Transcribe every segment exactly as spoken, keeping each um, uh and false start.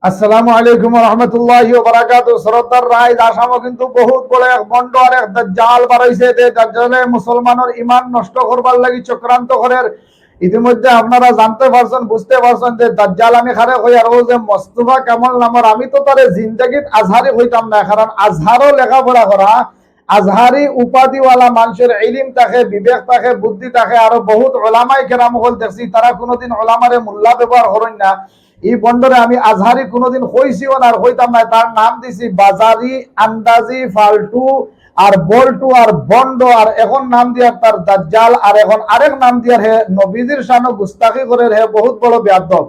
আসসালামু আলাইকুম ওয়া রাহমাতুল্লাহি ওয়া বারাকাতুহু। শ্রদ্ধার রাইজ, আসামো কিন্তু বহুত বড় এক ভণ্ড আর এক দাজ্জাল বারইছে, যে দাজ্জালে মুসলমানর ইমান নষ্ট করবার লাগি চক্রান্ত করের। ইতিমধ্যে আপনারা জানতে পারছেন, বুঝতে পারছেন যে দাজ্জাল আমি কারে কই, আর ও যে মোস্তফা কামাল নামর, আমি তো তারে জিন্দেগিত আজহারি কইতাম না, কারণ আজহারও লেখাপড়া করা, আজহারি উপাধিওয়ালা মানষর ইলিম থাকে, বিবেক থাকে, বুদ্ধি থাকে, আরো বহুত ওলামায়ে কেরাম অকল দেখছি, তারা কুনুদিন ওলামারে মোল্লা ব্যবহার করইন না। ই ভণ্ডরে আমি আজহারি কুনুদিন কইছিও না আর কইতাম না, তার নাম দিছি বাজারি, আন্দাজি, ফালতু, আর বল্টু, আর ভণ্ড, আর এখন নাম দিয়ার তার দাজ্জাল, আর এখন আরেক নাম দিয়ার হে নবীজির শানো গুস্তাখি করের, হে বহুত বড় বেয়াদব।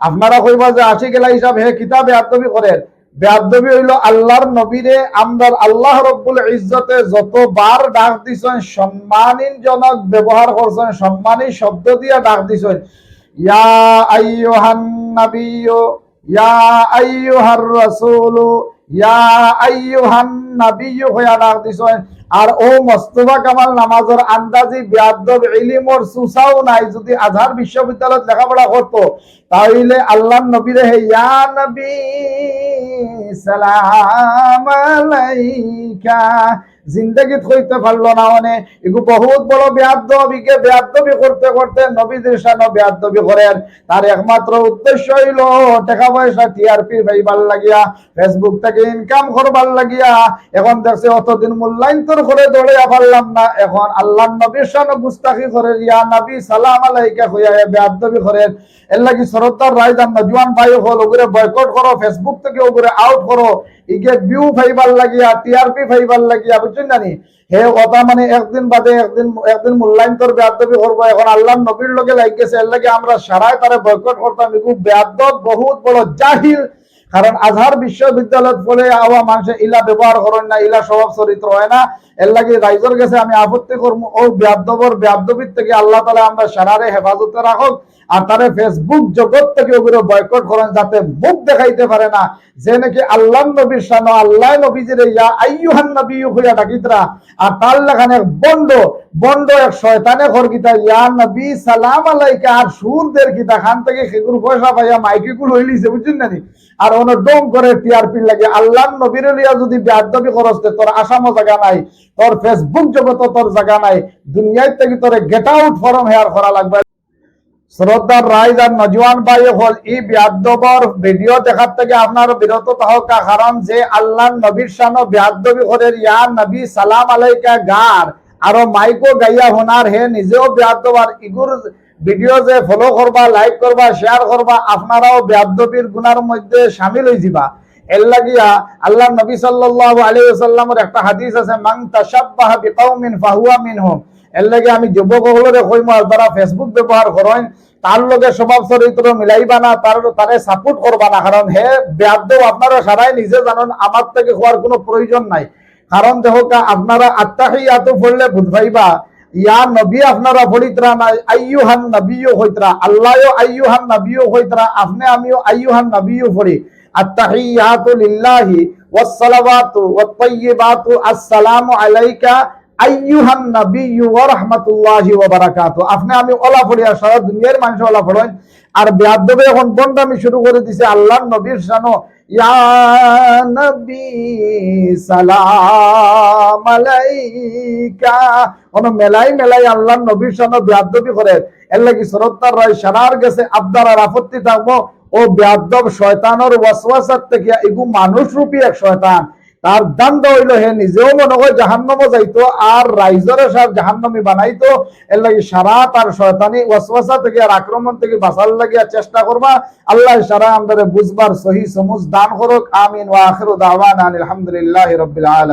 আপনারা কইবা যে আশিক এলাহী সাব, হে কিতা বেয়াদবি করের? বেয়াদবি অইলো আল্লাহর নবীরে, আমরার আল্লাহ রব্বুল ইজ্জতে যতবার ডাক দিছইন, সম্মানজনক ব্যবহার করছইন, সম্মানী শব্দ দিয়া ডাক দিছইন, ইয়া আইয়ুহান নাবিয়্যু, ইয়া আইয়ুহার রাসূলু, ইয়া আইয়ুহান নাবিয়্যু কইয়া ডাক দিছইন। আর ও মোস্তফা কামাল নামর আন্দাজি বেয়াদব, ইলিমর সুসাও নাই, যদি আজহার বিশ্ববিদ্যালয়ত লেখাপড়া করতো, তাইলে আল্লাহর নবীরে হে ইয়া নবী সালাম আলাইকা জিন্দেগিত কইতে পারলো না। মানে ইগু বহুত বড় বেয়াদব, ইগে বেয়াদবি করতে করতে নবীজির শানো বেয়াদবি করের। তার একমাত্র উদ্দেশ্য অইলো টেকা পয়সা, টিআরপি পাইবার লাগিয়া, Facebook থাকি ইনকাম করবার লাগিয়া। এখন দেখছে অতদিন মূল্যায়ন তোর করে দৌড়াইয়া পারলাম না, এখন আল্লাহর নবীর শানো গুস্তাখি করের, ইয়া নবী সালাম আলাইকা কইয়া হে বেয়াদবি করের। এর লাগি শ্রদ্ধার রাইজ আর নজওয়ান ভাই অকল, ওগুরে বয়কট করো, Facebook থাকি ওগুরে আউট করো। ইগে ভিউ পাইবার লাগিয়া, টিআরপি পাইবার লাগিয়া, বুঝছইন না নি? হে ওটা মানে একদিন বাদে একদিন, একদিন মূল্যায়ন তোর বেয়াদবি করবো। এখন আল্লাহর নবীর লগে লাগি গেছে, এর লাগি আমরা সারায় তারে বয়কট করতাম। ইগু বেয়াদব, বহুত বড় জাহিল। কারণ আজহার বিশ্ববিদ্যালয়ত পড়ে আওয়া মানষে ইলা ব্যবহার করইন না, ইলা স্বভাব চরিত্র অয় না। এর লাগি রাইজর গেছে আমি আপত্তি করমু, ও বেয়াদবর বেয়াদবির থাকি আল্লাহ তাআলা আমরা সারারে হেফাজতে রাখুক। আর তারে Facebook জগৎ থাকি ওগুরে বয়কট করইন, যাতে মুখ দেখাইতে পারে না। যে নাকি আল্লাহর নবীর শানো, আল্লাহ নবীজিরে ইয়া আইয়ুহান নবিয়্যু কইয়া ডাকিতরা, আর তার লাখান এক ভণ্ড, ভণ্ড এক শয়তানে কর কিতা, ইয়া নবী সালাম আলাইকা, আর সুর দের কিতা, খান থাকি খেগুর পয়সা পাইয়া মাইকে গুলো হইলিছে, বুঝছইন না নি? আর অনো ডং করে টিআরপির লাগি। আল্লাহর নবীরে লইয়া যদি বেয়াদবি করস, তে তোর আসামো জাগা নাই, তোর Facebook জগতো তোর জাগা নাই, দুনিয়ার থাকি তোরে গেট আউট ফরম হেয়ার করা লাগবে। শ্রদ্ধার রাইজ আর নজওয়ান ভাই অকল, ই বেয়াদবর ভিডিও দেখার থাকি আপনারা বিরত থাকা, কারণ যে আল্লাহর নবীর শানো বেয়াদবি করের, ইয়া নবী সালাম আলাইকা গার, আরো মাইকো গাইয়া হুনার, হে নিজেও বেয়াদব, আর ইগুর ভিডিও যে ফলো করবা, লাইক করবা, শেয়ার করবা, আপনারাও বেয়াদবির গুনার মধ্যে শামিল হই যিবা। এর লাগিয়া আল্লাহর নবী সাল্লাল্লাহু আলাইহি ওয়াসাল্লামর একটা হাদিস আছে, মান তাশাব্বাহা বিকাউমিন ফাহুয়া মিনহুম। এর লাগি আমি যুবক অকলরে কইমু, আর যারা Facebook ব্যবহার করইন, তার লগে স্বভাব চরিত্র মিলাইবা না, তার, তারে সাপোর্ট করবা না, কারণ হে বেয়াদব। আপনারা সারাই নিজে জানইন, আমার থাকি কওয়ার কুনু প্রয়োজন নাই। কারণ দেখউক্কা, আপনারা আত্তাহিয়াতু পড়লে বুঝ পাইবা, ইয়া নবী আপনারা পড়িতরা না, আইয়ুহান নবিয়্যু কইতরা, আল্লায়ও আইয়ুহান নবিয়্যু কইতরা, আপনে আমিও আইয়ুহান নবিয়্যু পড়ি। আত্তাহিয়াতু লিল্লাহি ওয়াসসালাওয়াতু ওয়াত্তাইয়িবাতু আসসালামু আলাইকা আইয়ুহান নাবিয়্যু ওয়া রাহমাতুল্লাহি ওয়া বারাকাতুহু। আপনে আমি অলা পড়ি আর সারা দুনিয়ার মানষে অলা পড়ইন। আর বেয়াদবে এখন ভণ্ডামি শুরু করি দিছে আল্লাহর নবীর শানো, ইয়া নবী সালাম আলাইকা। অনো মেলাই মেলাই আল্লাহর নবীর শানো বেয়াদবি করের। এর লাগি শ্রদ্ধার রাইজ সারার গেছে আবদার আর আপত্তি থাকবো, ও বেয়াদব শয়তানর ওয়াসওয়াসার থাকি, ইগু মানুষ রূপী এক শয়তান। তার ধান্দা অইলো হে নিজেও মনো কয় জাহান্নামো যাইতো, আর রাইজরে সার জাহান্নামী বানাইতো। এর লাগি সারা তার শয়তানি ওয়াসওয়াসা থাকি আর আক্রমণ থাকি বাঁচার লাগিয়া চেষ্টা করবা। আল্লায় সারা আমরারে বুঝবার সহি সমুজ দান করুক। আমিন। ওয়া আখিরু দাওয়ানা আনিল হামদুলিল্লাহি রাব্বিল আলামিন।